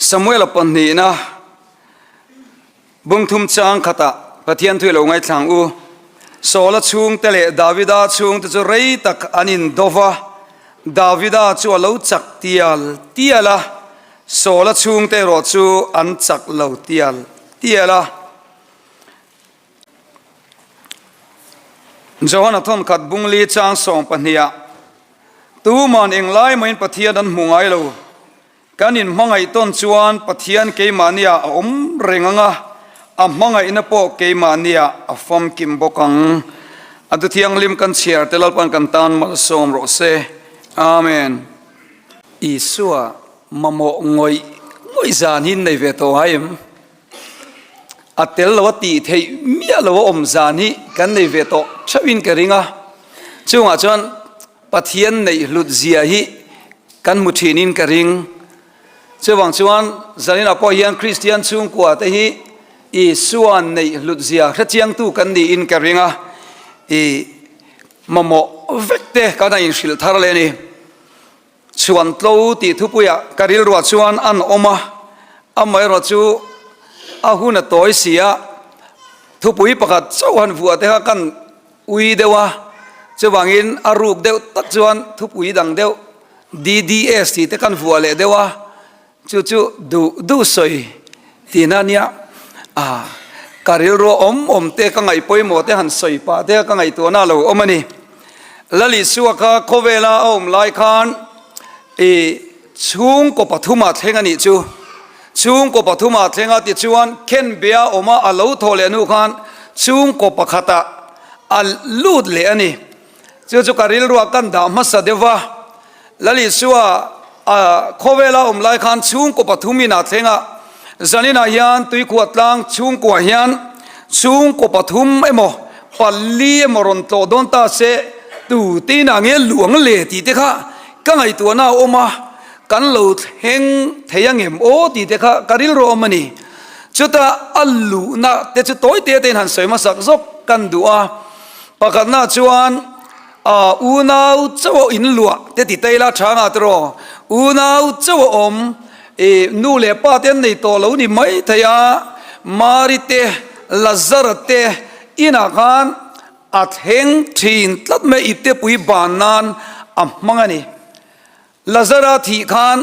Samuela pahnihna bungthum chang khatah Pathian thu i lo ngaithlang u. Saula chhungte leh Davida chhungte chu rei tak an indo va, Davida chu a lo chak tial tial a, Saula chhungte erawh chu an chak lo tial tial a. Johana thawnkhat bungli chang sawng pahniha tuman englai mahin Pathian an hmu ngai lo. Kan inhmangaih tawn chuan Pathian keimahniah a awm reng ang a, a hmangaihna pawh keimahniah a famkim bawk ang. A du thianghlim kan chhiar te Lalpan kan tan malsawm rawh se. Amen. Isua mamawh ngawih ngawih zan hi nei ve tawh hai em? A tel lo a tih theih miah lo a awm zan hi kan nei ve tawh theuhin ka ring a. Chungah chuan Pathian neih hlut zia hi kan hmu thinin ka ring. Chuvang chuan zaninah pawh hian Kristian chhungkua te hi Isua neih hlut zia hrechiangtu kan niin ka ring a, i mamawh vek te kan a inhrilh thar leh a ni. Chhuan tlo tih thupuiah ka rilruah chuan an awm a, amaherawh chu a hun a tawi si a, thupui pakhat chauh han vuah te kha kan Ui deuh a, chuvangin a ruk deuh tak chuan thupui dang deuh DDS tih te kan vuah leh deuh a, chu chu duh duh sawi tihna a nia. Ah, ka rilru awm awm te ka ngaih pawimawh te han sawi pah te ka ngaihtuahna a lo awm a ni. Lalisua kha khawvela a awm lai khan i chhungkaw pathumah thleng a nih chu. Chhungkaw pathumah thleng a tichuan Khenbea awma a lo thawh leh hnu khan chhungkaw pakhatah a lut leh a ni. Chu chu ka rilruah kan dah hmasa deuh va, Lalisua a khawvela awm lai khan chhungkaw pathum inah thleng a, zaninah hian tuikhuah tlang chhungkuah hian chhungkaw pathum emaw pali emaw rawn tlawh dawn ta se tu te inah nge luang le tih te kha ka ngaihtuahna a awm a. Kan lo thleng thei ang em aw tih te kha ka rilru awm a ni. Chuta a luhna te chu tawi te tein han sawi hmasak zawk kan duh a. Pakhatna chuan a unau chauh a in luah te ti ta ila tha nga tiraw? Unau chauh a awm i nu leh pa te an nei tawh lo ni mai thei a, Mari te, Lazara te inah khan a thleng thin tlat mai iptepui ban nan a hmang a ni. Lazara thih khan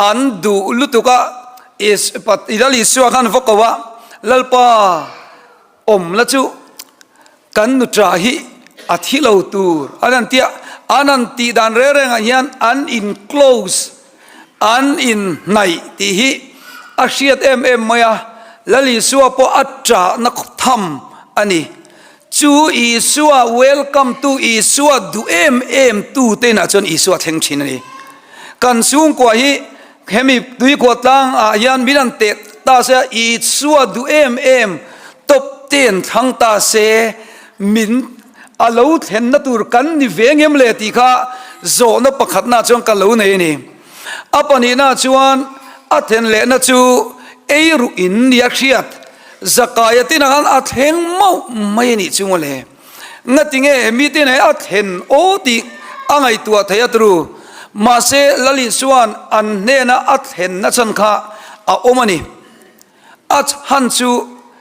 an duh lutuk a, Lal Isua khan va ko a, Lalpa awm la chu kan nuṭa hi a thi lo tur an han ti a, an han tih dan reng rengah hian an in close, an in hnaih tih hi a hriat em em mai a, Lal Isua pawh a ṭahna tham a ni. Chu Isua welcome tu, Isua duh em em tu te inah chuan Isua thleng thin a ni. Kan chhungkua hi hemi tuikhuah tlang ah hian min han teh ta se a, Isua duh em em top te an thlang ta se, min a lo thlenna tur kan ni ve ngem le tih kha zawhna pakhatna chuan ka lo nei a ni. A pahnihna chuan a then lehna chu ei ruh in nia hriat Zakaia tinah khan a thleng mauh mai a nih chu mawle. Ngatinge he meeting hi a thlen aw tih a ngaihtuah thei a turu. Mahse Lali chuan an hnena a thlenna chhan kha a awm a ni. A chhan chu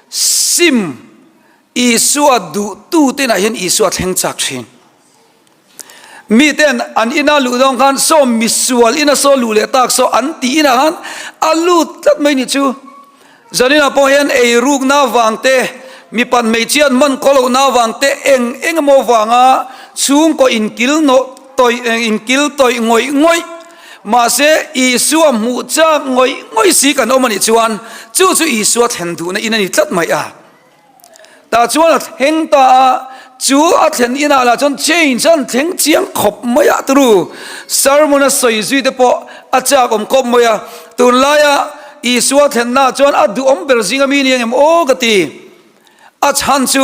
sim Isua duhtu tinah hian Isua thleng chak thin. Miten an ina luh dawn khan saw misual ina saw luh leh tak saw an tih inah khan a lut tlat mai ni chu. Zaninah pawh hian ei rukna vang te, mipat hmeichhiat man khaw lohna vang te eng eng emaw vanga chhungkaw inkil nawh tawih inkil tawih ngawih ngawih mahse Isua hmuh chak ngawih ngawih si kan awm a nih chuan chu chu Isua thlen duhna in a ni tlat mai a. Tah chuan a thleng ta a, chu a thlen inah lah chuan change an thleng chiang khawp mai a turu. Sermon a sawi zui te pawh a chak awm khawp mai a, tunlaia Isua thlenna chuan a duhawm ber zinga mi ni ang em aw ka ti. A chhan chu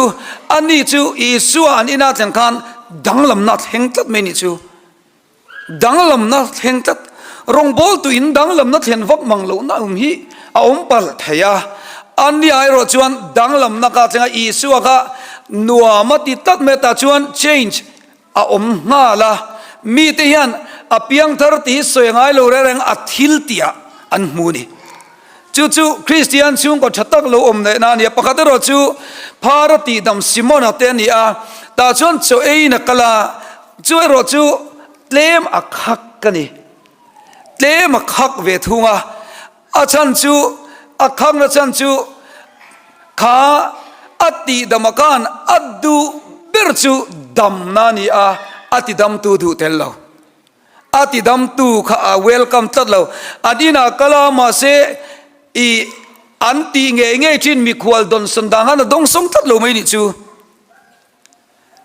ani chu Isua an ina thlen khan danglamna a thleng tlat mai ni chu. Danglamna thleng tlat, rawngbawltu in danglamna thlen vak mang lohna awm hi a awm palh thei a. Ani erawh chuan danglamna kha thleng a, Isua kha nuam a ti tlat mai a, tah chuan change a awm nghal a. Mite hian a piangthar tih hi sawi a ngai lo reng reng, a thil tihah an hmu a ni. Chu chu Kristian chhungkaw tha tak lo awm lehna a ni a. Pakhat erawh chu Phara tihdam Simona te a ni a, tah chuan chaw eiin a kal a, chu erawh chu tlem a khak a ni. Tlem a khak ve thung a, a chhan chu a khakna chhan chu kha a tihdama khan a duh ber chu damna a ni a, a tidamtu duh tel lo. A tidamtu kha a welcome tlat lo. An inah kal a, mahse i an tih ngei ngei thin mikhual dawnsawn dan khan a dawngsawng tlat lo mai nih chu.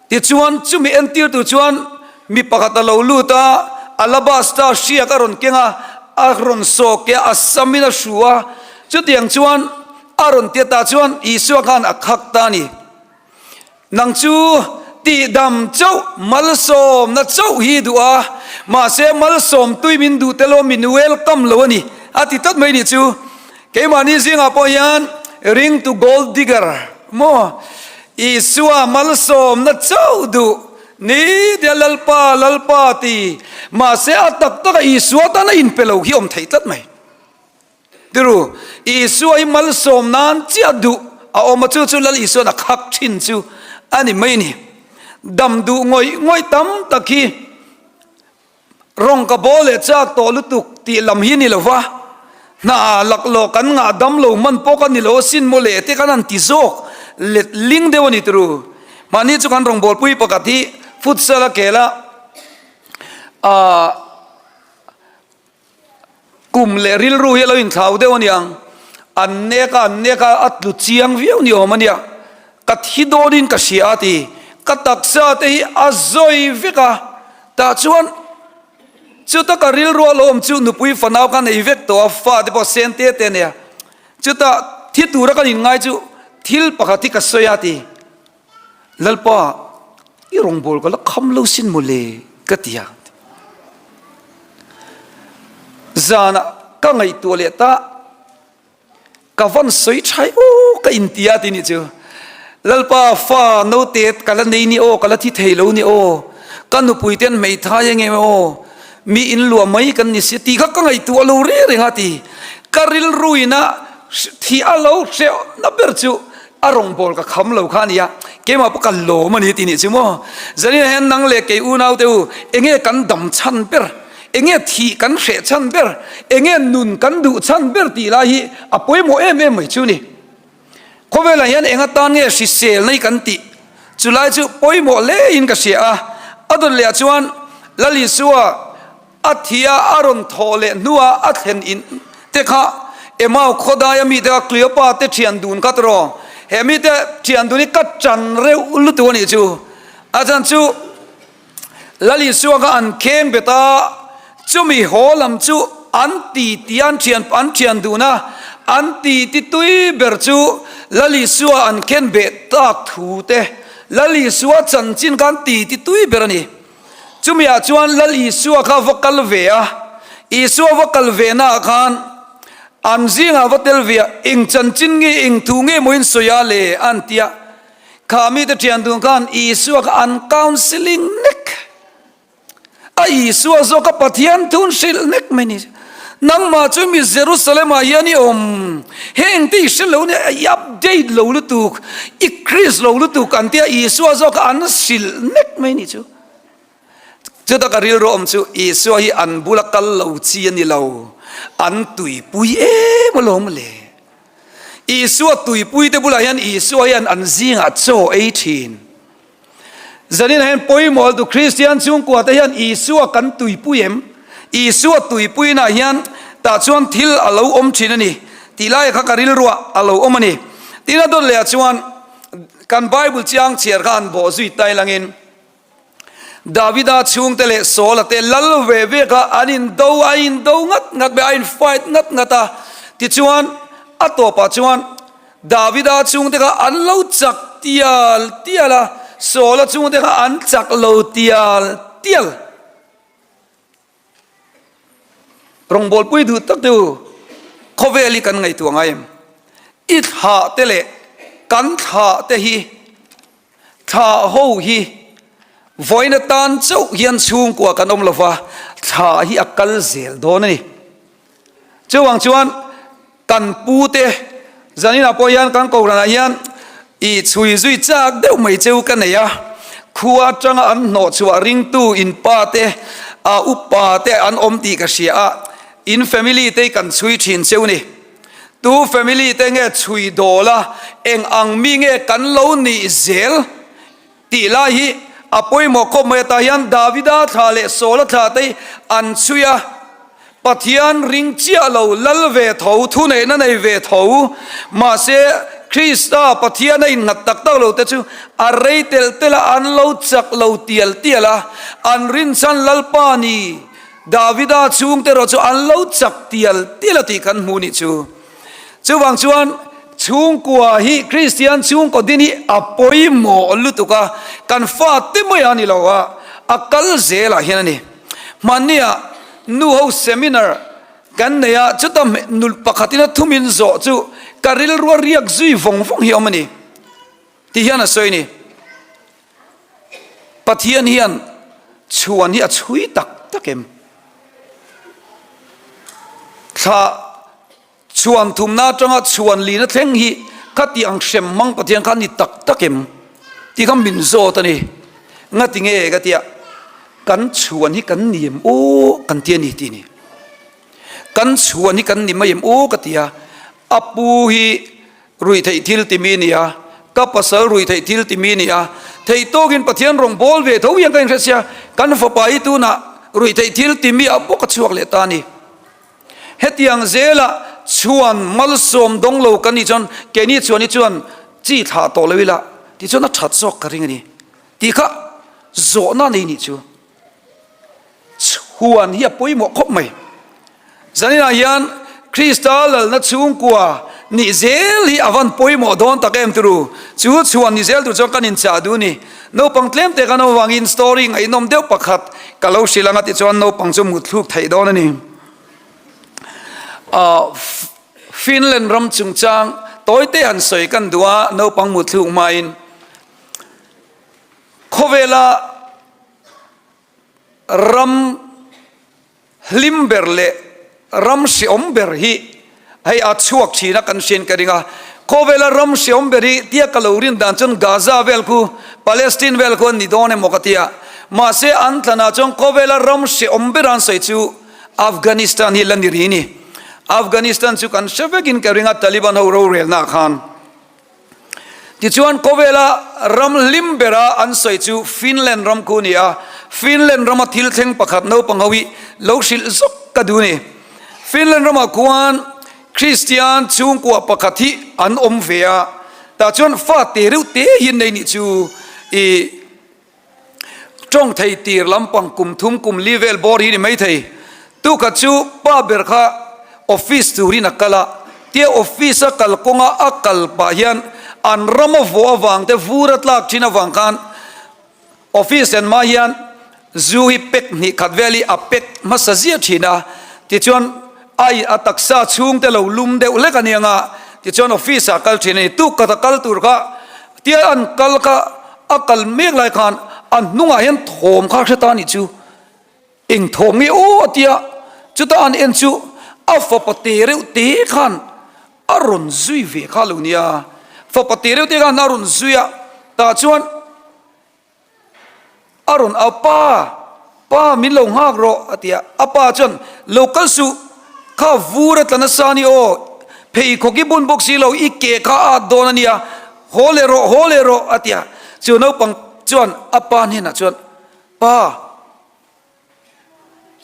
Tichuan chumi entirtu chuan mi pakhat a lo lut a, alabasta hriak a rawn keng a, a rawn sawk a, a samin a hru a, chutiang chuan a rawn ti a, tah chuan Isua khan a khak ta a ni. Nang chu tihdam chauh, malsawmna chauh hi duh a, mahse malsawm tui min duh tel aw, min welcome lo a ni, a ti tlat mai nih chu. Keimahni zingah pawh hian ring to gold digger maw, Isua malsawmna chauh duh ni tia Lalpa, Lalpa ti, mahse a tak taka Isua tana inpe lo hi awm theih tlat mai. Tiru, Isua hi malsawm nan chiah duh a awm a, chu chu Lal Isua'n a khak thin chu a ni mai a ni. Dam duh ngawih ngawih tam tak hi rawng ka bawl leh chak tawh lutuk tih lam hi ni lo va, hna laklawh kan ngah dam lo hman pawh ka ni lo asin maw le te khan an ti zawk let ling deuh a ni tiru. Mahni chu kan rawngbawlpui pakhat hi futsal a kel a, aah. Kum leh rilru hi a lo inthlau deuh a niang. An nek a, an nek a, a tlu chiang viau ni awm a nia. Ka thi dawnin ka hria a ti. Ka taksa te hi a zawi vek a. Tah chuan chuta ka rilru a lo awm chu nupui fanau kha nei vek tawh a, fa te pawh sen te te a nia. Chuta thi tura kan inngai chu thil pakhat hi ka sawi a ti. Lalpa, i rawngbâwl ka la kham lo sin maw le? ka ti a. Zanah ka ngaihtuah leh ta, ka van sawi ṭhai aw ka inti a ti nih chu. Lalpa, fa naute ka la nei ni aw, ka la thi thei lo ni aw, ka nupui ten hmeithai eng em aw, mi inluah mai kan ni si tih kha ka ngaihtuah lo reng reng a ti. Ka rilruina thi a lo hrehna ber chu A rawngbâwl ka kham lo kha a nia, keimah pawh ka lâwm a ni tih nih chu maw? Zaninah hian nang leh kei unaute u, enge kan dam chhan ber, enge thih kan hreh chhan ber, enge nun kan duh chhan ber tih lai hi a pawimawh em em mai chu ni. Khawvelah hian eng atan nge hriselna hi kan tih? Chulai chu pawimawh hlein ka hria a, a dawt lehah chuan Lal Isua, A thi a, a rawn thawh leh hnuah a thlen in te kha Emau khawdaia mite kha Cleopa te thian dun kha tawh he mite thian dun hi ka chan reuh lutuk a nih chu. A chan chu Lal Isua kha an kheng bet a, chumi haw lam chu an ti ti an thian an thian dun a, an ti ti tui ber chu Lal Isua an khen beh tak thu te Lal Isua chanchin kha an ti ti tui ber a ni. Chumiah chuan Lal Isua kha va kal ve a, Isua va kal ve naah khan an zingah va tel ve a, eng chanchin nge, eng thu nge maw in sawi a le an ti a. Kha mite thian dun khan Isua kha an counselling nek a, Isua zawk a Pathian thun hrilh nek mai ni. Nangmah chu mi Jerusalem ah hian i awm, heng te i hre lo nia, i update lo lutuk, i Christ lo lutuk an tia Isua zawk kha an hrilh nek mai ni chu. Chuta ka rilru awm chu Isua hi an bula kal lo chi a ni lo, an tuipui em alawm le. Isua tuipui te bulah hian Isua hian an zingah chaw ei thin. Zanin hian pawimawh tu Kristian chhungkua te hian Isua kan tuipui em? Isua tuipuinah hian tah chuan thil a lo awm thin a ni tih lai kha ka rilruah a lo awm a ni. Tin a dawt lehah chuan kan Bible chiang chhiar kha han bawh zui tai langin Davida chhungte leh Saula te lal ve ve kha an indo a indo ngat ngat mai a in fight ngat ngat a. Tichuan a tawpah chuan Davida chhungte kha an lo chak tial tial a, Saula chhungte kha an chak lo tial tial. Rawngbawlpui duh tak te u, khawvel hi kan ngaihtuah ngai em? I thlah te leh kan thlah te hi, thlah ho hi vawiin atan chauh hian chhungkua kan awm lova, thlah hi a kal zel dawn a ni. Chuvang chuan. Kan pute zaninah pawh hian kan kohhranah hian i chhui zui chak deuh mai cheu ka nei a, khua atanga an hnawh chhuah ringtu in pa te, a upa te an awm tih ka hria a, in family te hi kan chhui thin cheu ni. Tu family te nge chhui dawl a, eng ang mi nge kan lo nih zel tih lai hi a pawimawh khawp mai atah hian Davida thla leh Saula thla te hi an chhui a, Pathian ring chiah lo lal ve tho, thuneihna nei ve tho, mahse Krista Pathian a innghat tak tak lo te chu a rei telh telh a, an lo chak lo tial tial a, an rinchhan Lalpa ni Davida chhungte erawh chu an lo chak tial tial a tih kan hmu nih chu. Chuvang chuan chhungkua hi Kristian chhungkaw din hi a pawimawh lutuk a, kan fate mai a ni lo a, a kal zelah hian a ni. Hmannia nu ho seminar kan nei a, chuta nul pakhatin a thumin zawh chu ka rilrua riak zui vawng vawng hi a awm a ni ti hian a sawi a ni. Pathian hian chhuan hi a chhui tak tak em? Thla chhuan thumna atanga chhuan lina thleng hi khati ang hrem hmang Pathian kha ni tak tak em? Tih kha min zawt a ni. Ngati nge ka tia kan chhuan hi kan ni em aw kan ti a ni tih ni. Kan chhuan hi kan ni mai em aw ka ti a, a pu hi Ruihtheih thil timi a ni a, ka pasal ruihtheih thil timi a ni a, theih tawkin Pathian rawn bawl ve tho hian ka inhre sia, kan fapa hi tunah ruihtheih thil timi ah bawk a chhuak leh ta a ni. Hetiang zela chhuan malsawm dawng lo kan nih chuan keini chhuan hi chuan chi thlah tawh lo ila tichuan a that zawk ka ring a ni tih kha zawhna nei nih chu. Chhuan hi a pawimawh khawp mai. Zaninah hian Krista lalna chhungkua nih zel hi a van pawimawh dawn tak em turu. Chu chhuan ni zel tur chuan kan inchah duh ni. Naupang tlem te kan awm avangin story ngaihnawm deuh pakhat ka lo hrilh anga tichuan naupang chu mutthluk theih dawn a ni. Finland ram chungchang tawite han sawi kan duh a, naupang mutthluk hmain khawvela Ram hlim ber leh ram hreawm ber hi hei a chhuak thin a kan hriain ka ring a, khawvela ram hreawm ber hi tia ka lo rin dan chuan Gaza vel khu Palestine vel khu an ni dawn emaw ka ti a, mahse an thlanah chuan khawvela ram hreawm ber an sawi chu Afghanistan hi la ni ri ni. Afghanistan chu kan hre vekin ka ring a Taliban ho rorelnaah khan. Tichuan khawvela ram hlim bera an sawi chu Finland ram khu a ni a, Finland rama thil thleng pakhat naupang ho hi lo hrilh zawk ka duh a ni. Finland ramah khuan Kristian chhungkua pakhat hi an awm ve a, tah chuan fa te reuh te hi an nei nih chu i Tawng thei tir lampang kum thum kum li vel bawr hi ni mai thei. Tukhat chu pa ber kha office turin a kal a, tia office a kal kawnga a kal pah hian an ram a vawh avang te vur a tlak thin avang khan office en hma hian zu hi pek hnih khat vel hi a pek hmasa ziah thin a, tichuan a a taksa chhung te lo lum deuh hlek a nia nga tichuan office ah kal thin a ni. Tukkhat a kal tur kha Tia an kal kha a kal mek lai khan a hnungah hian thawm kha hre ta nih chu eng thawm nge aw a tia chuta an en chu a fapa te reuh te khan a rawn zui ve kha lo nia fapa te reuh te khan a rawn zui a tah chuan A rawn au, Pa! Pa, min lo nghak rawh, a ti a. A pa chuan, Lo kal suh, kha vur a tla nasa a ni aw, pheikhawk i bun bawk si lo, i ke kha a at dawn a nia, haw leh rawh, haw leh rawh, a ti a. Chu naupang chuan a pa hnenah chuan, Pa!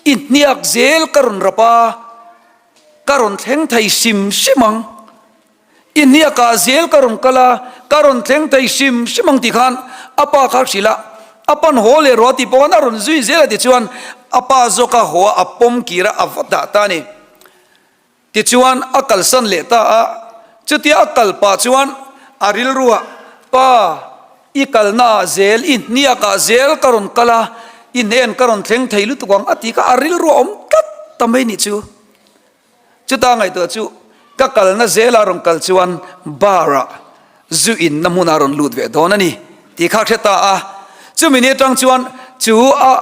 I hniak zel ka rawn rap a, ka rawn thleng thei hrim hrim ang. I hniakah zel ka rawn kal a, ka rawn thleng thei hrim hrim ang tih khan a pa kha hrilh a, a pan haw leh rawh a tih pawh khan a rawn zui zel a ti chuan a pa zawk a haw a, a pawm kir a, a va dah ta a ni. Tichuan a kalsan leh ta a, chutia a kal pah chuan a rilruah, Pa, i kalnaah zel, i hniakah zel ka rawn kal a, i hnen ka rawn thleng thei lutuk ang a ti kha a rilruah a awm tlat ta mai nih chu. Chuta ngaihtuah chu ka kalna zela rawn kal chuan bar-ah zu inna hmunah rawn lut ve dawn a ni tih kha hre ta a. Chumi ni atang chuan chu a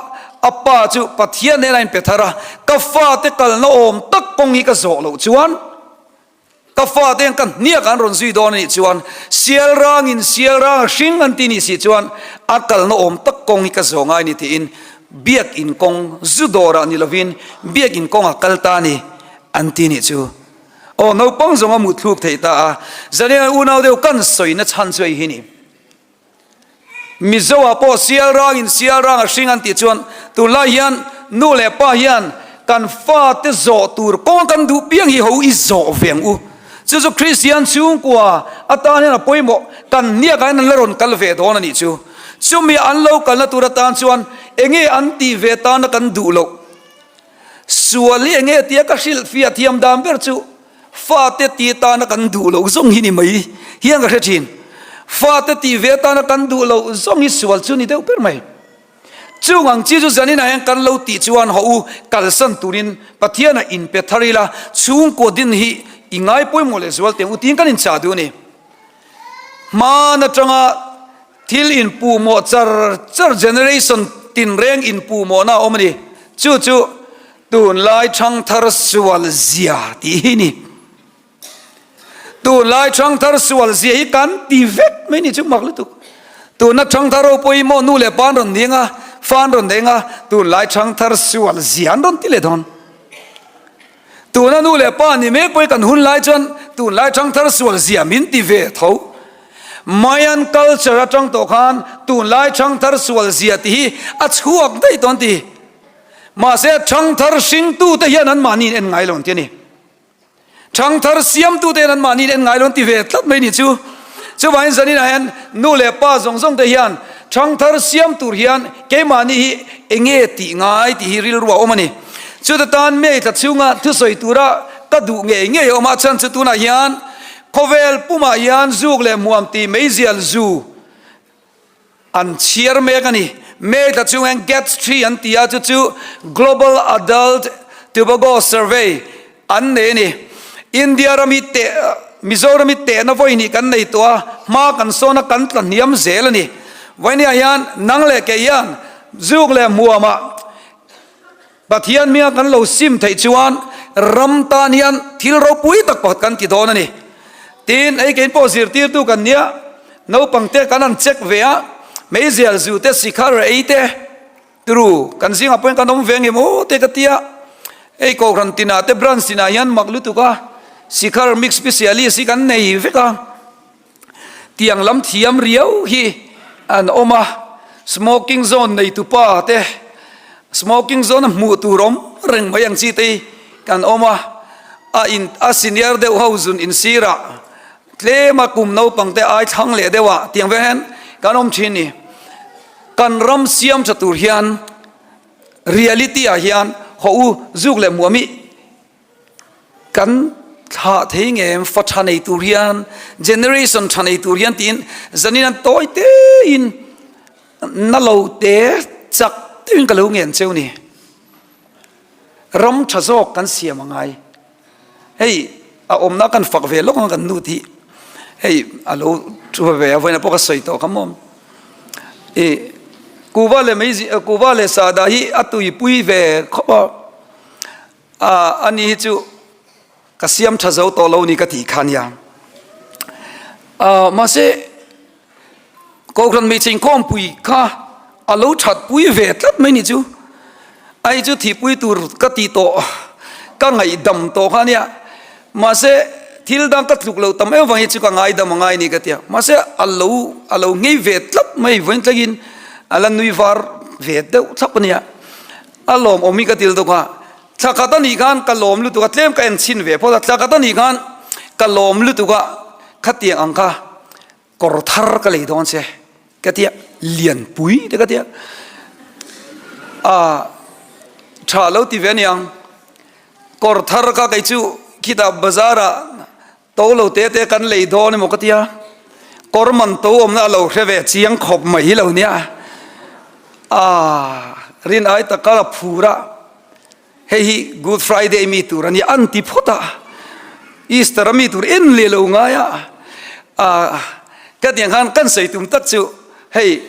a pa chu Pathian hnenah a inpe thar a, ka fate kalna awm tak kawng hi ka zawh loh chuan. Ka fate hian ka hniak an rawn zui dawn a nih chuan sial rangin sial rang a hring an ti nih si chuan a kalna awm tak kawng hi ka zawh ngai ni tiin biakin kawng zu dawrah ni lovin biakin kawngah kal ta a ni an ti nih chu. Aw naupang zawng a mutthluk theih ta a, zanian unau deuh kan sawina chhan chu hei hi ni. Mizo ah pawh sial rangin sial rang a hring an tih chuan tunlai hian nu leh pa hian kan fate zawh tur kawng kan duh piang hi ho i zawh ve ang u. Chu chu Kristian chhungkua atan hian a pawimawh kan hniakah hian an la rawn kal ve dawn a nih chu. Chumi an lo kalna tur atan chuan enge an tih ve tana kan duh loh. Sual hi enge tia ka hrilhfiah thiam dan ber chu Fate tih tana kan duh loh zawng hi ni mai hian ka hre thin. Fate tih ve tana kan duh loh zawng hi sual chu ni deuh ber mai. Chung ang chi chu zaninah hian kan lo tih chuan haw u kalsan turin Pathianah inpe thar ila chhungkaw din hi i ngai pawimawh leh zual teng u tiin kan inchah duh a ni. Hmaan atanga thil inpuhmawh char char generation tinreng inpuhmawhna a awm a ni. Chu chu Tunlai ṭhangthar sual zia tih hi ni. Tunlai ṭhangthar sual zia hi kan ti vek mai ni chu mak lutuk. Tuna ṭhangthar ho pawh hi maw nu leh pa an rawn ning a, fa an rawn eng a, tunlai ṭhangthar sual zia an rawn ti leh dawn. Tuna nu leh pa ni mek pawh hi kan hun lai chuan tunlai ṭhangthar sual zia min ti ve tho. Mayan culture aṭang tawh khan tunlai ṭhangthar sual zia tih hi a chhuak daih tawh an ti. Mahse, ṭhangthar hringtute hian anmahni in en ngai lo an ti a ni. Ṭhangthar siamtute hian anmahni in en ngai lo an ti ve tlat mai ni chu. Chuvangin zaninah hian nu leh pa zawng zawng te hian ṭhangthar siam tur hian keimahni hi enge tih ngai tih hi rilru a awm a ni. Chuta tan May thla chhunga thusawi tura ka duh ngei ngei a awm a, chhan chu tunah hian khawvel pumah hian zuk leh hmuam tih meizial zu An chhiar mek a ni. May tla chung hian GATS 3 an ti a, chu chu Global Adult Tobacco Survey an nei a ni. India ram hi teh, Mizoram hi tehna vawi hnih kan nei tawh a, hma kan sawn a, kan tla hniam zel a ni. Vawinia hian nang leh kei hian zuk leh hmuamah Pathian hminga kan lo sim theih chuan ram tan hian thil ropui tak pakhat kan ti dawn a ni. Tin, hei kein pawh zirtirtu kan nia, naupangte kan han check ve a, meizial zu te, sikhar ei te, turu kan zingah pawhin kan awm ve ngem aw te ka tia, hei kohhran tinah te branch tinah hian mak lutuk a, sikhar mix specialist hi kan nei vek a. Tiang lam thiam riau hi an awm a, smoking zone neitu pa te, smoking zone a hmuh tur awm reng mai ang chi te hi kan awm a, a in a senior deuh ho zun insirah tlem a kum naupang te ai thlang leh deuh ah tiang vel hian kan awm thin ni. Kan ram siam tha tur hian reality ah hian haw u zuk leh muam i Kan thlah thei ngem fa tha nei tur hian, generation tha nei tur hian tiin zanin an tawi tein na lo te chak deuhin ka lo ngen cheu ni. Ram tha zawk kan siam a ngai. Hei a awmna kan fak ve lawk ang kan nu tih hei a lo thu ve a vawiin pawh ka sawi tawh kha maw. I kuva leh mei kuva leh sahdah hi a tuipui ve khawp a. A ani hi chu ka siam tha zo tawh lo ni ka tih kha nia. Mahse Kohhran hmeichhe inkhawmpui kha a lo that pui ve tlat mai ni chu. Ai chu thihpui tur ka tih tawh ka ngaihdam tawh kha nia. Mahse thil dang ka tluk lo tam em vang hi chu ka ngaidam a ngai ni ka tia. Mahse a lo a lo ngei ve tlat mai vawiin thlengin a la nui var ve deuh thlap a nia. A lawm awm hi ka til tuk a, thla khat a nih khan ka lawm lutuk a, tlem ka en chhin ve phawt a, thla khat a nih khan ka lawm lutuk a, khatiang ang kha kawr thar ka lei dawn che ka tia, lianpui te ka tia, a tha lo ti ve aniang, kawr thar kha kei chu khitah bazar ah To lo te te kan lei dawn emaw ka tia, kawr man to awmna a lo hre ve chiang khawp mai hi lo nia. Aaa rin ai taka la phur a, hei hi Good Friday mi tur a nia an ti phawt a, Easter a mi tur en leh lo ngai a, aa ka tiang khan kan sawi tum tak chu hei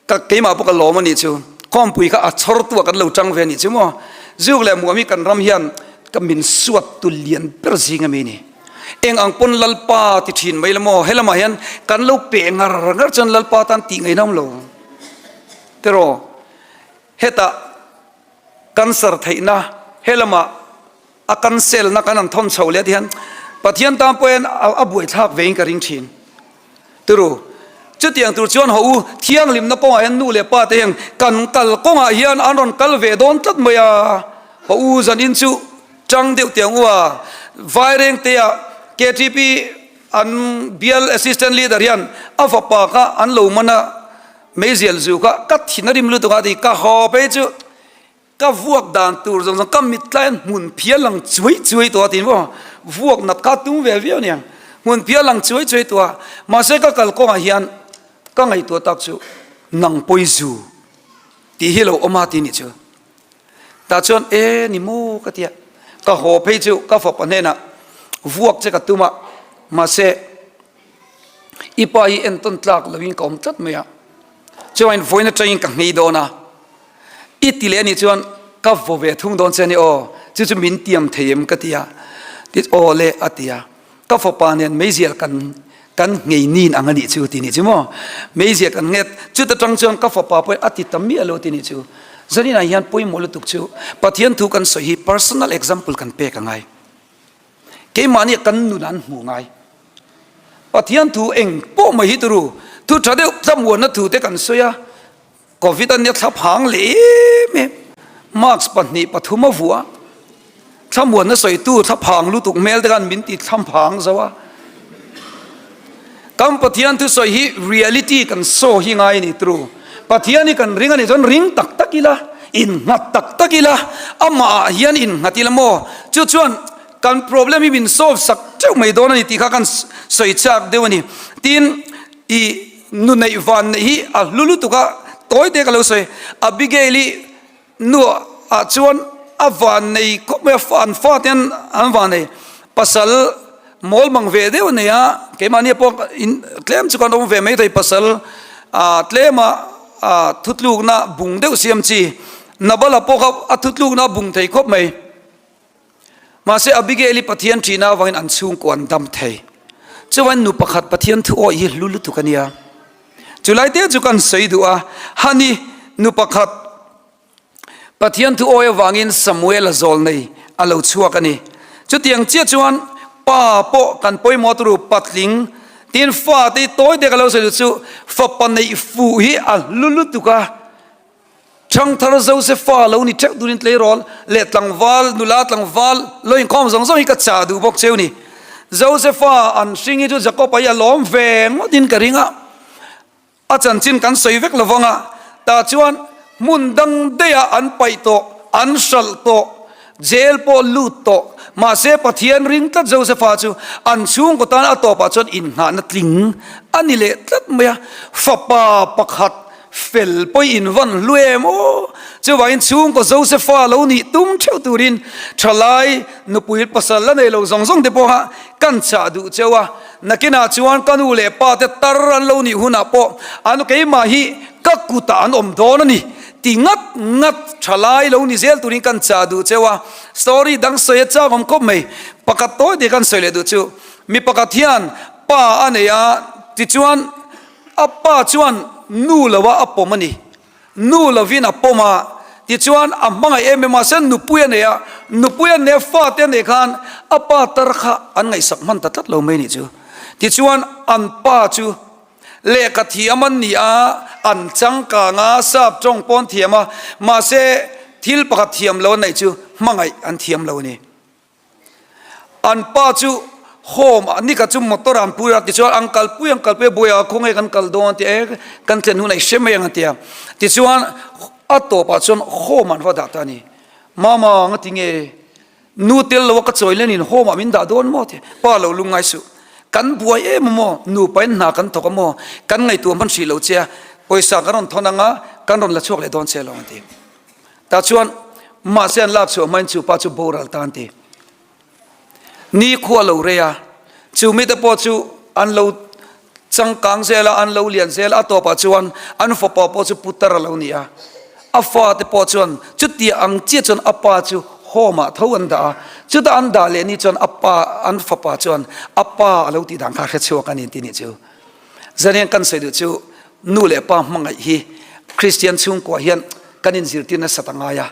Ka keimah pawh ka lawm a nih chu. Khawmpui kha a chhawr tu ah kan lo tang ve a nih chu maw. Zuk leh muam hi kan ram hian ka min suat tu lian ber zing a mi ni. Eng ang pawn Lalpa ti thin mai la maw? Helamah hian kan lo peh ngar ngar chuan Lalpa tan tih ngaihna awm lo. Tiraw? Hetah cancer theihna helamah a cancelna kan han thawn chho leh ti hian Pathian tan pawh hian a buaithlak vein ka ring thin. Tiraw? Chutiang tur chuan haw u, thianghlimna kawngah hian nu leh pa te hian kan kal kawngah hian an rawn kal ve dawn tlat mai a. Haw u, zanin chu Chang deuh tiang u a, Vairengtea ktp an bial assistant leader hian a fapa kha an lo man a, meizial zu kha ka thin a rim lutuk a ti, ka haw phei chu ka vuak dan tur zawng zawng ka mit tlai hian hmun phial lang chuai chuai tawh a ti maw, vuak nat kha tum ve viau aniang, hmun phial lang chuai chuai tawh a, mahse ka kalkawngah hian ka ngaihtuah tak chu nang pawi zu tih hi lo awm a ti nih chu. Tah chuan, E ni maw ka ti a, ka haw phei chu ka fapa hnenah vuak che ka tum a, mahse i pa hi entawn tlak loin ka awm tlat mai a, chuain vawiin atangin ka nghei dawn a, i ti leh anih chuan ka vaw ve thung dawn che a ni aw, chu chu min tiam thei em ka ti a, aw le a ti a. Ka fapa nen meizial kan kan nghei nin ang a nih chu ti nih chu maw? Meizial kan nghet chuta tang chuan ka fapa pawhin a ti ta miah lo ti nih chu. Zaninah hian pawimawh lutuk chu Pathian thu kan sawi hi personal example kan pek a ngai. Keimahni kan nun an hmuh ngai. Pathian thu eng pawh mai hi turu thu tha deuh thlamuanna thu te kan sawi a. Covid a nia thlaphang leh em em, mask 2 3 a vuah a, thlamuanna sawitu thlaphang lutuk hmel te khan min ti thlaphang zo a. Kan Pathian thusawi hi reality kan saw hi ngai a ni tru. Pathian hi kan ring a nih chuan ring tak tak ila, innghat tak tak ila, amah ah hian innghat ila maw? Chu chuan kan problem hi min solve sak teuh mai dawn a ni tih kha kan sawi chak deuh a ni. Tin, i Nu neih van neih hi a hlu lutuk a, tawi te ka lo sawi. Abigail i nu ah chuan a van nei khawp mai a, an fa te an van nei. Pasal mawl mang ve deuh a nei a, keimahni pawh in tlem chu kan awm ve mai thei pasal ah tlem a thutlukna bung deuh siam chi. Nabala pawh kha a thutlukna a bung thei khawp mai. Mahse, Abigail-i Pathian ṭihna avangin an chhungkua an dam thei. Chuan nu pakhat Pathian thu awih hi hlu lutuk a nia. Chulai te chu kan sawi duh a, Hani, nu pakhat Pathian thu awih avangin Samuel-a zawl nei a lo chhuak a ni. Chutiang chiah chuan pa pawh kan pawimawh turu patling tin fate hi tawi te ka lo sawi duh chu fapa neih fuh hi a hlu lutuk a. Ṭhangthar Josefa lo ni ṭeuh turin tleirawl leh tlangval, nula tlangval lo inkhawm zawng zawng hi ka chah duh bawk cheu ni. Josefa an hring hi chu Jakob-a hi a lawm ve ngawtin ka ring a, a chanchin kan sawi vek lovang a, tah chuan hmun dang daihah an paih tawh, an hralh tawh, jail pawh lut tawh, mahse Pathian ring tlat Josefa chu an chhungkaw tan a tawpah chuan inngahna tling a ni leh tlat mai a, fapa pakhat Fel pawih in van hlu em aw? Chuvangin chhungkaw Josefa lo nih tum theuh turin thalai nupui pasal la nei lo zawng zawng te pawha kan chah duh cheu a. Nakinah chuan ka nu leh pa te tar an lo nih hunah pawh an keimah hi ka kutah an awm dawn a ni ti ngat ngat thalai lo ni zel turin kan chah duh cheu a. Story dang sawi a chak awm khawp mai. Pakhat tawi te kan sawi leh duh chu mi pakhat hian pa a nei a tichuan A pa chuan nu loa a pawm a ni. Nu lovin a pawm a, tichuan a hmangaih em em a, mahse nupui a nei a, nupui a nei a, fate a neih khan a pa tar kha an ngaihsak hman ta tlat lo mai nih chu. Tichuan an pa chu lehkha thiam an ni a, an changkang a, sap tawng pawn thiam a, mahse thil pakhat thiam lo an neih chu hmangaih an thiam lo a ni. An pa chu home ah nika chu motor ah an pui a tichuan an kalpui an kalpui a buaiah khawnge kan kal dawn a ti e kan thlen hunah i hre mai ang a ti a tichuan a tawpah chuan home ah an va dah ta a ni mama nga tinge nu tel lo a ka chawi lenin home ah min dah dawn maw ti pa lo lungngai suh kan buai em a maw nupa in hna kan thawk a maw kan ngaihtuah hman hrih lo che a pawisa kan rawn thawn ang a kan rawn la chhuak leh dawn che lo a ti. Tah chuan mahse an lak chhuah hmain chu pa chu boral ta an ti. Ni khu a lo rei a, chu mite pawh chu an lo changkang zel a, an lo lian zel a, a tawpah chuan an fapa pawh chu putar a lo ni a. A fate pawh chuan chutia ang chiah chuan a pa chu. Home ah tho an dah a, chutah an dah leh ni chuan a pa, an fapa chuan a pa a lo tih dan kha hre chhuak a ni tih nih chu. Zanian kan sawi duh chu nu leh pa hmangaih hi Kristian chhungkua hian kan inzirtir nasat a ngai a,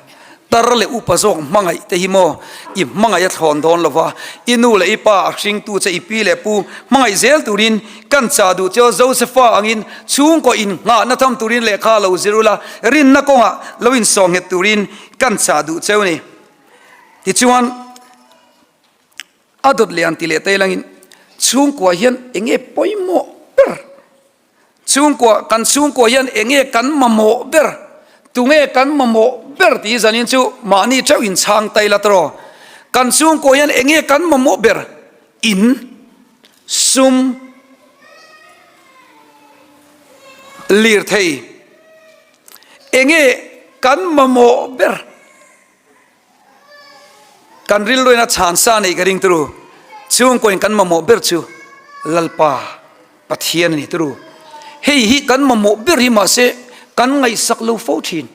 tar leh upa zawk hmangaih te hi maw i hmangaih a thlawn dawn lo va, i nu leh i pa a hringtu che i pi leh pu hmangaih zel turin kan chah duh che aw, Josefa angin chhungkaw innghahna tham turin lehkha lo zir ula, rinna kawngah lo insawhnghet turin kan chah duh cheu ni. Tichuan a dawt leh an ti leh ta ilangin chhungkua hian enge pawimawh ber? Chhungkua, kan chhungkua hian enge kan mamawh ber? Tunge kan mamawh ber tih zanin chu mahni theuh in chhang ta ila tawh. Kan chhungkua hian enge kan mamawh ber? In, sum, lirthei. Enge kan mamawh ber? Kan rilruina chhan sa nei ka ring turu. Chhungkawiin kan mamawh ber chu Lalpa Pathian a ni turu. Hei hi kan mamawh ber hi mahse kan ngaihsak lo fo thin.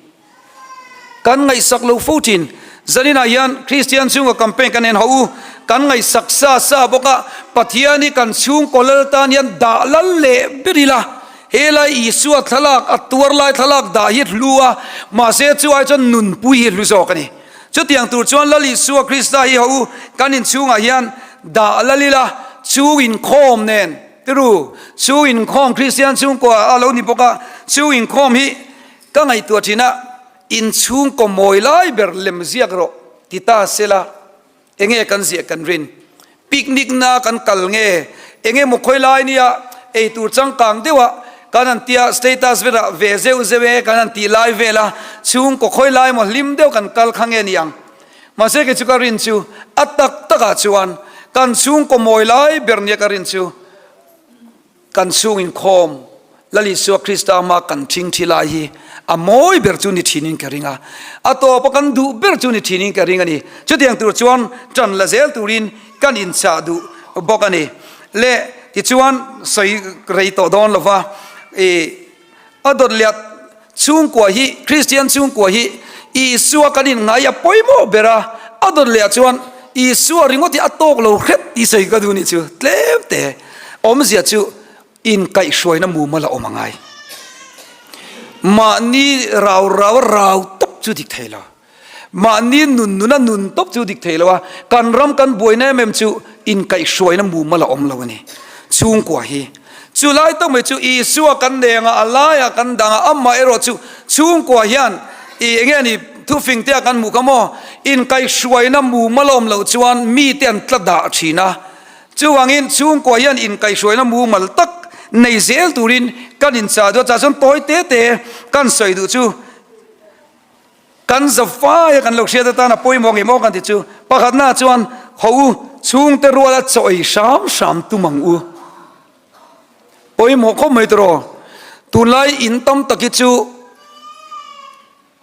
Kan ngaihsak lo fo thin. Zaninah hian Kristian chhungkaw campaign kan en ho u. Kan ngaihsak sa sa bawk a, Pathian hi kan chhungkaw lal tan hian dah lal leh ber ila. Helai Isua thlalak, a tuar lai thlalak dah hi hlu a, mahse chu ai chuan nunpui hi hlu zawk a ni. Chutiang tur chuan Lal Isua Krista hi ho kan inchhungah hian dah lal ila, chu inkhawm nen, tiru, chu inkhawm Kristian chhungkua a lo ni bawk a, chu inkhawm hi ka ngaihtuah thin a, inchhungkaw mawi lai ber lem ziak rawh ti ta sela, Enge kan ziah kan rin? Picnic na kan kal nge? Enge maw khawi lai nia eitur changkang deuh a kan han tia status velah ve zeuh zeuh e kan han tih lai vel a chhungkaw khawi lai maw hlim deuh kan kal kha nge niang? Mahse kei chu ka rin chu a tak takah chuan kan chhungkaw mawi lai ber nia ka rin chu Kan chhung inkhawm Lal Isua Krista ama kan thing thi lai hi a mawi ber chu ni thinin ka ring a, a tawpa kan duh ber chu ni thinin ka ring a ni. Chutiang tur chuan ṭan la zel turin kan inchah duh bawk a ni. Le tichuan sawi rei tawh dawn lova i a dawt leh chhungkua hi Kristian chhungkua hi Isua kan inngai a pawimawh ber a, a dawt leh chuan Isua ringawt hi a tawk lo hrep tih sawi ka duh nih chu tlem te awmzia chu inkaihhruaina mumal a awm a ngai. Mahni rau rau a rau tawp chu dik thei lo. Mahni nun nuna nun tawp chu dik thei lo a, kan ram kan buaina em em chu inkaihhruaina mumal a awm lo a ni. Chhungkua hi chu lai tak mai chu Isua kan neng a, a laiah kan dang a, amah erawh chu chhungkua hian i enge a ni thufing te a kan hmuh kha maw, inkaihhruaina mumal a awm loh chuan mite an tla dah thin a, chuvangin chhungkua hian inkaihhruaina mumal tak nei zel turin kan inchah duh a, chah chuan tawi te te kan sawi duh chu. Kan zafaia kan lo hriat atan a pawimawh ngei maw kan ti chu pakhatna chuan ho u chhungte ruala chaw ei hram hram tum ang u. Pawimawh khawp mai tawh tunlai in tam tak hi chu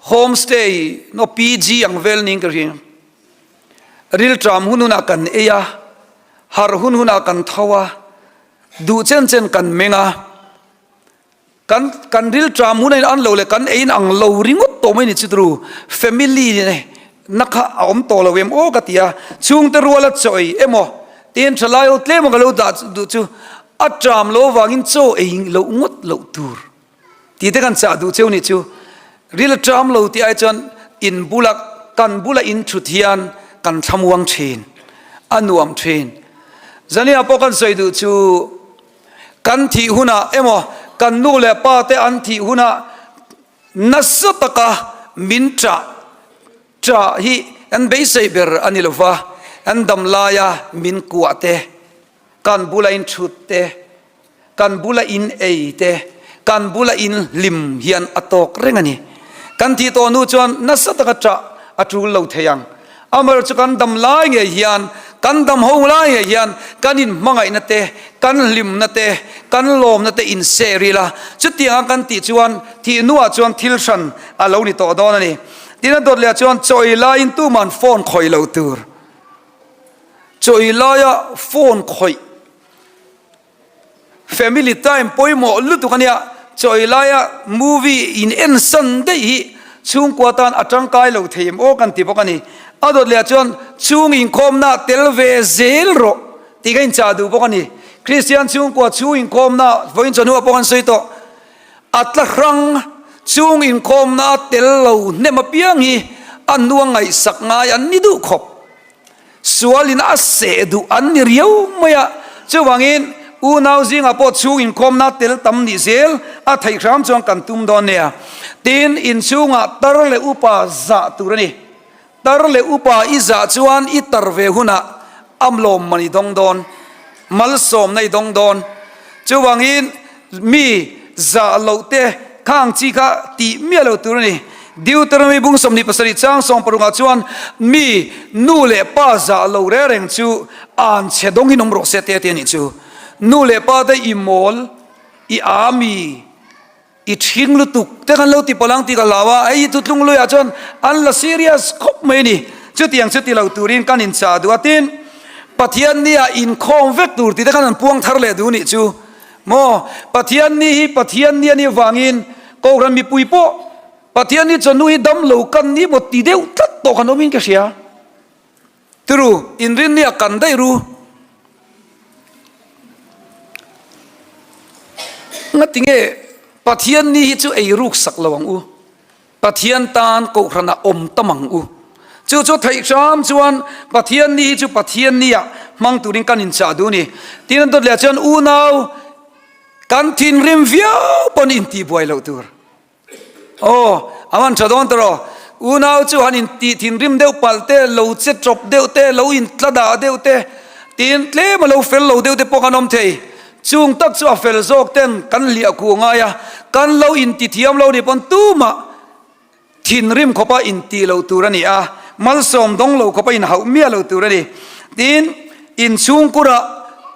home stay no PG ang vel niin ka hria. Rilṭam hun hunah kan ei a, harh hun hunah kan tho a, duh chen chen kan meng a. Kan kan rilṭam hun a in an lo leh kan ei in ang lo ringawt tawh mai ni chu turu family na kha a awm tawh lo em aw ka ti a, chhungte ruala chaw ei emaw tin thalai ho tlem a ka lo dah duh chu a ṭam lo avangin chaw ei loh ngawt loh tur tih te kan chah duh cheu ni chu ril a ṭam lo tih ai chuan in bula kan bula in ṭhut hian kan thlamuang ṭhin a nuam ṭhin zaniah pawh kan sawi duh chu. Kan thih hunah emaw kan nu leh pa te an thih hunah nasa taka min ṭah ṭah hi an beisei ber a ni lova, an dam laia min kuah te, kan bula in ṭhut te, kan bula in ei te, kan bula in hlim hian a tawk reng a ni. Kan thih tawh hnu chuan nasa taka ṭah a ṭul lo thei ang. Amaherawhchu chu kan dam lai ngei hian, kan dam ho lai ngei hian kan inhmangaihna te, kan hlimna te, kan lawmna te inser ila, chutianga kan tih chuan thih hnuah chuan thil hran a lo ni tawh dawn a ni. Tin a dawt leh chuan chaw ei laiin tuman phone khawih loh tur. Chaw ei laia phone khawih. Family time pawimawh lutuk a nia, chaw ei laia movie in en san daih hi chhungkua tan a tangkai lo thei em aw kan ti bawk a ni. A dawt leh ah chuan chhung inkhawmna tel ve zel rawh tih ka inchah duh bawk a ni. Kristian chhungkua chhung inkhawmna vawiin chawhnu ah pawh kan sawi tawh. A tla hrang chhung inkhawmna tel lo hnem apiang hi a hnua ngaihsak ngai an ni duh khawp. Sualin a seh duh an ni riau mai a, chuvangin unau zingah pawh chhung inkhawmna tel tam nih zel a theih hram chuan kan tum dawn nia. Tin, inchhungah tar leh upa zah tur a ni. Tar leh upa i zah chuan i tar ve hunah a lawmman i dawng dawn, malsawmna i dawng dawn. Chuvangin mi zah loh te khang chi kha tih miah lo tur a ni. Deuteronomy bung 27 chang sawmparukah chuan mi nu leh pa zah lo reng reng chu an chhe dawngin awm rawh se te a ti a nih chu. Nu leh pa te i mawl, i aa mi. I ṭhing lutuk te kan lo ti palh ang tih ka hlau a, hei hi thutlung luiah chuan an la serious khawp mai a ni. Chutiang chu ti lo turin kan inchah duh a, tin Pathian nia inkhawm vek tur tih te khan an puang thar leh duh nih chu maw. Pathian ni hi Pathian ni a nih avangin Kohhran mipui pawh Pathian ni chawhnu hi dam lo kan ni maw ti deuh tlat tawh kan awmin ka hria. Tiru, inrinni a kan daih ru. Ngati nge Pathian ni hi chu ei ruk sak lo ang u. Pathian tan kohhran ah awm tam ang u. Chu chu theih hram chuan Pathian ni hi chu Pathian ni ah hmang turin kan inchah duh a ni. Tin an dawt leh ah chuan unau kan thinrim viau pawn intihbuai loh tur. Aw, a man tha dawn tawh. Unau chu han in tih thinrim deuh palh te, lo che tawp deuh te, lo in tla dah deuh te, tin tlem a lo fel lo deuh te pawh kan awm thei. Chung tak chu a fel zawk ten kan hliah khuh ngai a, kan lo in ti thiam lo nih pawn tumah thinrim khawpa in tih loh tur a ni a, malsawm dawng lo khawpa in hauh miah lo tur a ni. Tin, inchhungkurah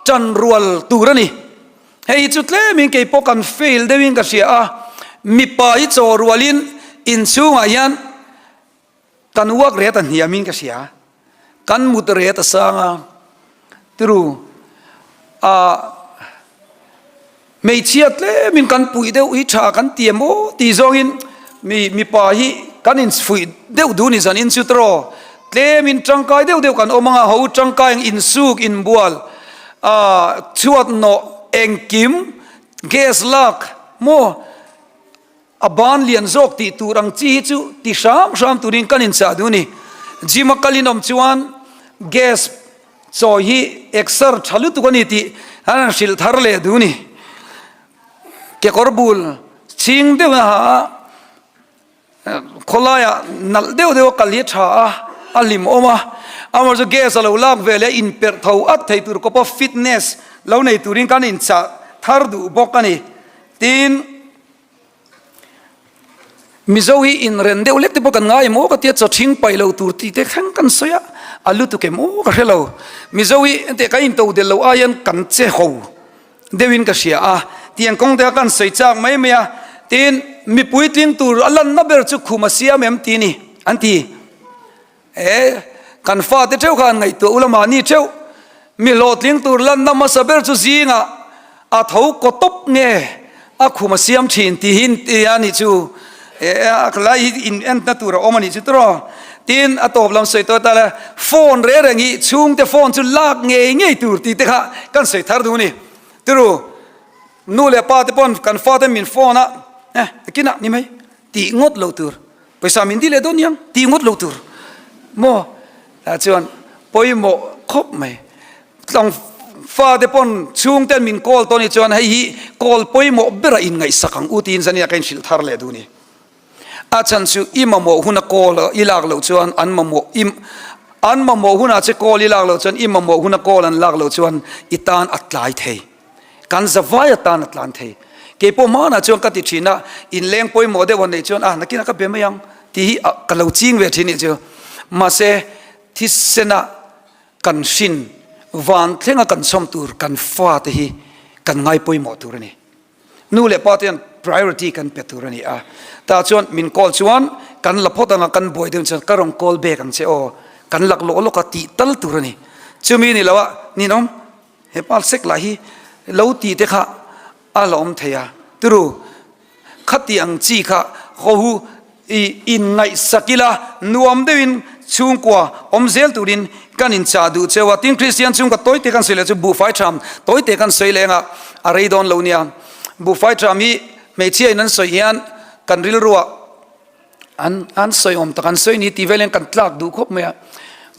tan rual tur a ni. Hei hi chu tlemin kei pawh kan fail deuhin ka hria a, mipa hi chaw rualin inchhungah hian kan uak ret a hniamin ka hria, kan mut ret a sang a, tiru ah hmeichhia tlemin kan puih deuh hi tha kan ti em aw tih zawngin mi mipa hi kan infuih deuh duh ni zanin chu tawh tlemin tangkai deuh deuh kan awm ang a, ho tangkai ang insuk inbual. Aaa chhuat nawh engkim gas lak maw a ban lian zawk tih tur ang chi hi chu ti hram hram turin kan inchah duh a ni. Gym a kal in awm chuan gas chawi hi exer tha lutuk a ni tih an han hrilh thar leh duh a ni. Kekawr bul chhing deuh a ha a. Khawlaiah nalh deuh deuh a kal hi a tha a, a hlim awm a. Amaherawhchu chu gas a lo lak ve leh inperh tho at thei tur kawpa fitness lo nei turin kan inchah thar duh bawk a ni. Tin, Mizo hi inren deuh lek te pawh kan ngai em aw ka tia chaw ṭhing paih lo tur tih te thleng kan sawi a, a lutuk em aw ka hre lo. Mizo hi enteh kan intodelh loh aiin kan che ho. Deuhin ka hria a, tiang kawng te kha kan sawi chak mai mai a, tin mipui tling tur a lanna ber chu khum a siam em ti ni an ti. E, kan fate theuh kha an ngaihtuah u lamah ni theuh, mi hlawhtling tur lanna hmasa ber chu zingah a tho kaw tawp nge a khum a siam thin tih hi ti a nih chu. E, a lai hi in entna tur a awm a nih chu tawh. Tin a tawp lam sawi tawh ta le, phone reng reng hi chhungte phone chu lak ngei ngei tur tih te kha kan sawi thar duh a ni. Tiru, nu leh pa te pawn kan fate min phone a, eh, kinah ni mai tih ngawt lo tur, pawisa min dil leh dawn niang tih ngawt lo tur maw? Tah chuan pawimawh khawp mai. Tlawng fate pawn chhungten min call tawh ni chuan hei hi call pawimawh berah inngaihsak ang u tiin zania ka inhrilh thar leh duh a ni. A chhan chu i mamawh huna call i lak loh chuan an mamawh i an mamawh hunah che call i lak loh chuan i mamawh huna call an lak loh chuan i tan a tlai thei. Kan zavai atan a tlan thei. Kei pawh hmanah chuan ka ti thin a, inleng pawimawh deuh han neih chuan a nakinah ka be mai ang tih hi ka lo ching ve thin nih chu. Mahse thisena kan hrin van thlenga kan chhawm tur kan fate hi kan ngai pawimawh tur a ni. Nu leh pa te hian priority kan pe tur a ni a, tah chuan min call chuan kan la phawt ang a, kan buai deuh chuan ka rawn call back ang che aw, kan lak lawk lawk a tih tal tur a ni. Chumi ni lo a, ninawm he pa sek lah hi lo tih te kha a la awm thei a, turu khati ang chi kha haw hu i inngaihsak ila nuam deuhin. Chhungkua awm zel turin kan inchah duh cheu a, tin Kristian chhungkua tawite kan sawi leh chu buhfai tham tawite kan sawi leng a, a rei dawn lo nia. Buhfai tham hi hmeichhia in an sawi hian kan rilruah an an sawi awm tak an sawi ni tih velin kan tlak duh khawp mai a.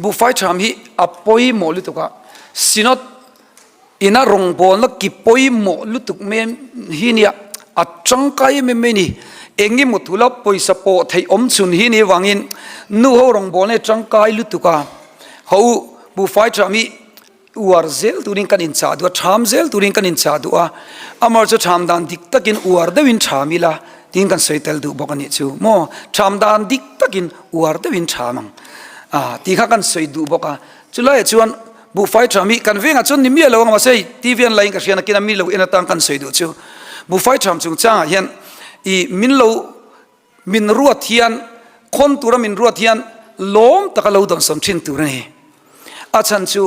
Buhfai tham hi a pawimawh lutuk a, Synod Ina rawngbawlna ki pawimawh lutuk mai hi nia, a tangkai em em mai ni. Eng emaw thula pawisa pawh theih awm chhun hi ni vangin nu ho rawngbawlna hi tangkai lutuk a. Ho u, buhfai tham hi uar zel turin kan inchah duh a, tham zel turin kan inchah duh a. Amar chu tham dan dik takin uar deuhin tham ila tiin kan sawi tel duh bawk a nih chu maw. Tham dan dik takin uar deuhin tham ang a tih kha kan sawi duh bawk a. Chulaiah chuan Buhfai ṭha mi kan vengah chuan ni miah lo ang mahse hei TV an laiin ka hriat nakin a mi lo en atan kan sawi duh chu buhfai ṭham chungchangah hian i min lo min ruat hian khawn tura min ruat hian lawm taka lo dawnsawn ṭhin tur a ni. A chhan chu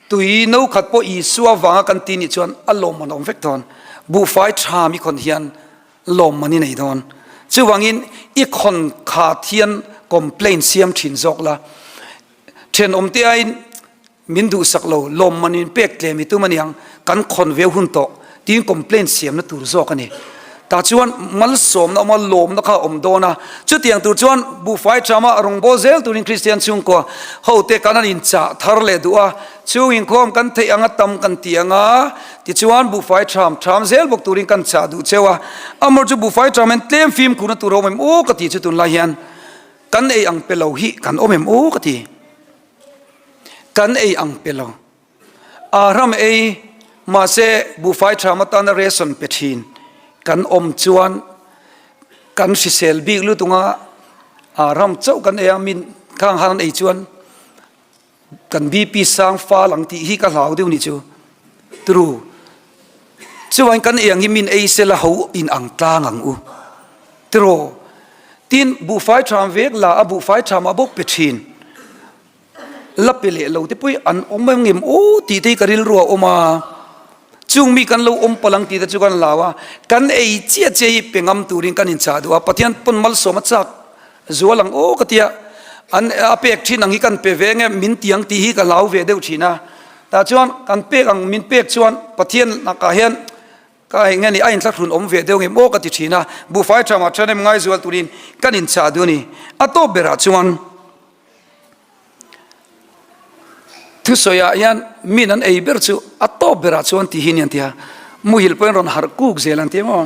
tui no khat pawh Isua vanga kan ti nih chuan a lawmman a awm vek dawn. Buhfai ṭha mi khawn hian lawmman i nei dawn. Chuvangin i khawn khat hian complaint siam ṭhin zawk la. Thenawmte aiin min duhsak lo, lawmman in pek tlem i tum aniang, kan khawn ve hun tawh tiin complaint siamna tur zawk a ni. Tah chuan malsawmna awm a, lawmna kha a awm dawn a, chutiang tur chuan buhfai thama rawngbâwl zel turin Kristian chhungkua hote kan han inchah thar leh duh a, chhung inkhawm kan theih anga tam kan ti ang a, tichuan buhfai tham tham zel bawk turin kan chah duh cheu a, amawr chu buhfai tham hian tlem fimkhurna tur a awm em aw ka ti chu tunlai hian. Kan ei ang pe lo hi kan awm em aw ka ti. Kan ei ang pe lo. Ahram ei mahse buhfai tham atana ration pe thin kan awm chuan kan hrisel bik lutung a, ahram chauh kan ei a min khang han an ei chuan Kan BP sang fal ang tih hi ka hlau deuh nih chu. Tru. Chuan kan ei ang hi min ei sela ho in ang tlang ang u. Tro. Tin, buhfai tham vek la a buhfai tham a bawk pe thin. La pe leh lo te pawh hi an awm em ngem aw tih te hi ka rilru a awm a. Chung mi kan lo awm palh ang tih te chu kan hlau a. Kan ei chiah chiah hi pe ngam turin kan inchah duh a. Pathian pawn malsawm a chak. Zual ang aw ka tia, an a pek thin ang hi kan pe ve nge min ti ang tih hi ka hlau ve deuh thin a, tah chuan kan pek ang min pek chuan Pathian lakah hian ka eng nge ni a inthlahrun awm ve deuh ngem aw ka ti thin a, buhfai tha mah thanem ngai zual turin kan inchah duh a ni. A tawp berah chuan Thusawiah hian min an ei ber chu a tawp berah chuan ti hi ni an ti a, muhil pawhin rawn harh kuk zel an ti maw?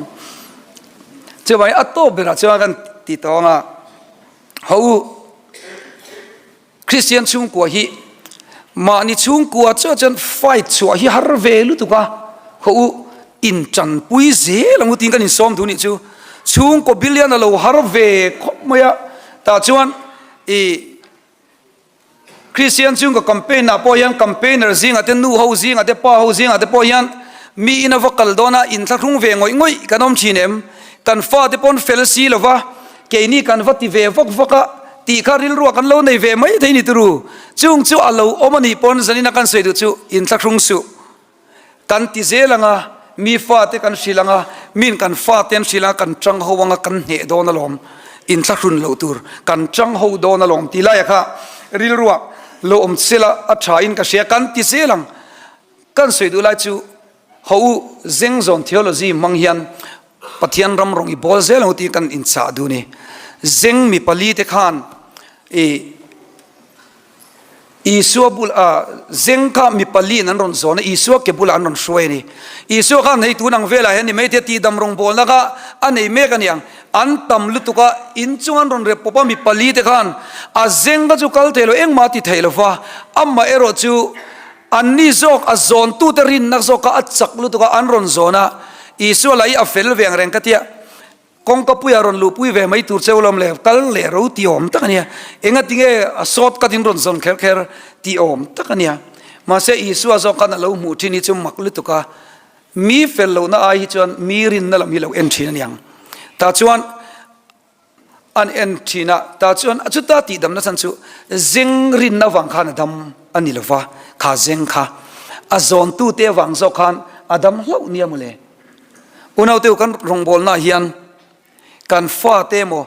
Chuvangin a tawp berah chuan kan ti tawh ang a, Ho u, Kristian chhungkua hi mahni chhungkua chuah chuan fight chhuah hi har ve lutuk a, ho u, intanpui zel ang u tiin kan insawm duh nih chu. Chhungkaw billion a lo har ve khawp mai a, tah chuan I Kristian chhungkaw campaign ah pawh hian campaigner zingah te nu ho zingah te pa ho zingah te pawh hian mi ina va kal dawn a inthlahrung ve ngawih ngawih kan awm thin em? Kan fate pawn fel si lo va, keini kan va ti ve vak vak a tih kha rilruah kan lo nei ve mai thei ni turu. Chung chu a lo awm a nih pawn zanina kan sawi duh chu inthlahrung suh. Kan ti zel ang a, mi fate kan hrilh ang a, min kan fate an hrilh ang a, kan chang ho ang a, kan hneh dawn alawm, inthlahrun loh tur, kan chang ho dawn alawm tih laia kha rilruah lo awm sela a tha in ka hria, kan ti zel ang. Kan sawi duh lai chu ho u Zengzawn Theology hmang hian Pathian ram rawng i bawl zel ang u tih kan inchah duh a ni. Zeng mi palite khan i. Isua bul a zeng kha mi paliin an rawn zawn a, Isua ke bulah an rawn hruai a ni. Isua khan hei tun ang velah hian ni maithei tihdam rawngbawlna kha a nei mek a niang. An tam lutuk a, in chung an rawn rep pawp a, mi pali te khan a zeng kha chu kal thei lo, engmah a ti thei lo va, amah erawh chu anni zawk a zawntute rinna zawk kha a chak lutuk a, an rawn zawn a, Isua lah hi a fel ve ang reng ka tia. Kawngka puia rawn luhpui ve mai tur cheu lawm le, kal leh ro ti awm tak a nia. Enga tinge a sawt kat in rawn zawn kher kher ti awm tak a nia. Mahse Isua zawk khan a lo hmuh thin hi chu mak lutuk a, mi fel lohna ai hi chuan mi rinna lam hi lo en thin a niang. Tah chuan an en thin a, tah chuan chuta tihdamna chhan chu zeng rinna vang khan a dam a ni lova, kha zeng kha a zawntute avang zawk khan a dam hlauh nia mawle. Unaute kan rawngbawlnaah hian kan fate emaw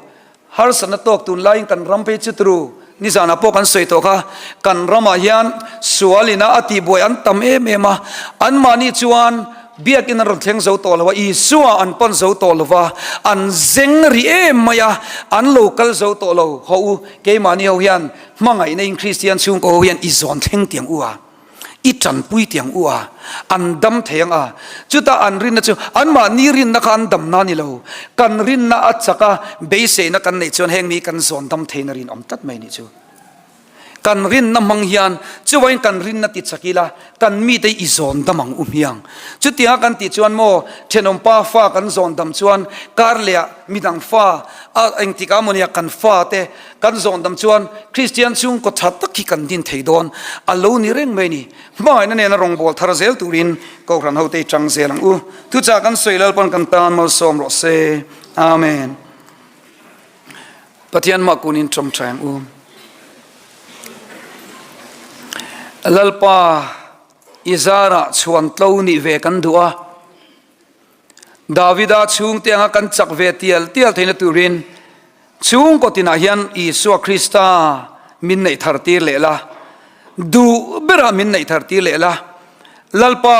harsatna tawk tun laiin kan ram phei chu turu. Nizanah pawh kan sawi tawh kha, kan ramah hian sual ina a tihbuai an tam em em a, anmahni chuan biakin an rawn thleng zo tawh lo a, Isua an pan zo tawh lo va, an zeng ri em mai a, an lo kal zo tawh lo. Haw u, keimahni ho hian hmangaihna in Kristian chhungkaw ho hian i zawn thleng tiang u a. I tanpui tiang u a, an dam thei ang a. Chutah an rinna chu anmahni rinna kha an damna a ni lo. Kan rinna a chak a, beiseina kan neih chuan heng mi kan zawn dam theihna rinawm tlat mai nih chu. Kan rinna hmang hian chuvain kan rinna ti chak ila, kan mite i zawn dam ang u hmiang. Chutianga kan tih chuan maw, thenawmpa fa kan zawn dam chuan kar lehah midang fa a engtikah mawnia kan fate Kan zawn dam chuan Kristian chhungkaw tha tak hi kan din thei dawn a lo ni reng mai ni. Hmangaihna nena rawngbâwl thar zel turin Kohhran hote i ṭang zel ang u. Thuchah kan sawi Lalpan kan tan malsawm rawh se. Amen. Pathian mah kunin ṭawngṭai ang u. Lalpa i zarah chhuan tlo nih ve kan duh a. Davida chhungte anga kan chak ve tial tial theihna turin chhungkaw tinah hian Isua Krista min neih thar tir leh la, duh berah min neih thar tir leh la. Lalpa,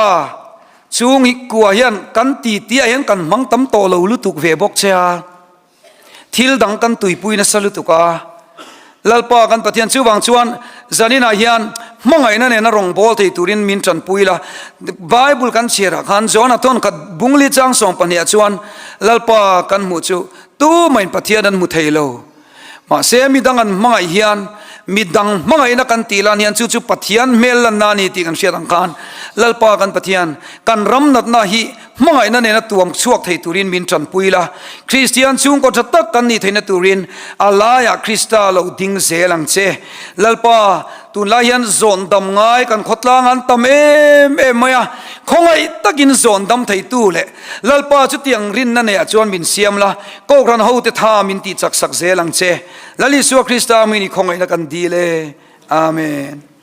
chhung hi kua hian kan titi ah hian kan hmang tam tawh lo lutuk ve bawk che a. Thil dang kan tuipui nasa lutuk a, Lalpa kan Pathian chuvang chuan zaninah hian hmangaihna nena rawngbâwl thei turin min ṭanpui la. Bible kan chhiarah khan John-a thawn khat bungli chang sawm pahniha chuan Lalpa kan hmuh chu tumahin Pathian an hmu thei lo. Mahse midang an hmangaih hian midang hmangaihna kan tih lan hian chu chu Pathian hmel lanna a ni tih kan hriat ang khan Lalpa kan Pathian kan ram natna hi Hmangaihna nena tuam chhuak thei turin min tanpui la, Kristian chhungkaw tha tak kan nih theihna turin a laiah Krista lo ding zel ang che. Lalpa, tunlai hian zawn dam ngai kan khawtlang an tam em em mai a, khawngaih takin zawn dam theitu leh Lalpa chutiang rinna neiah chuan min siam la, Kohhran hote tha min tihchak sak zel ang che. Lal Isua Krista hmingin i khawngaihna kan dil e. Amen.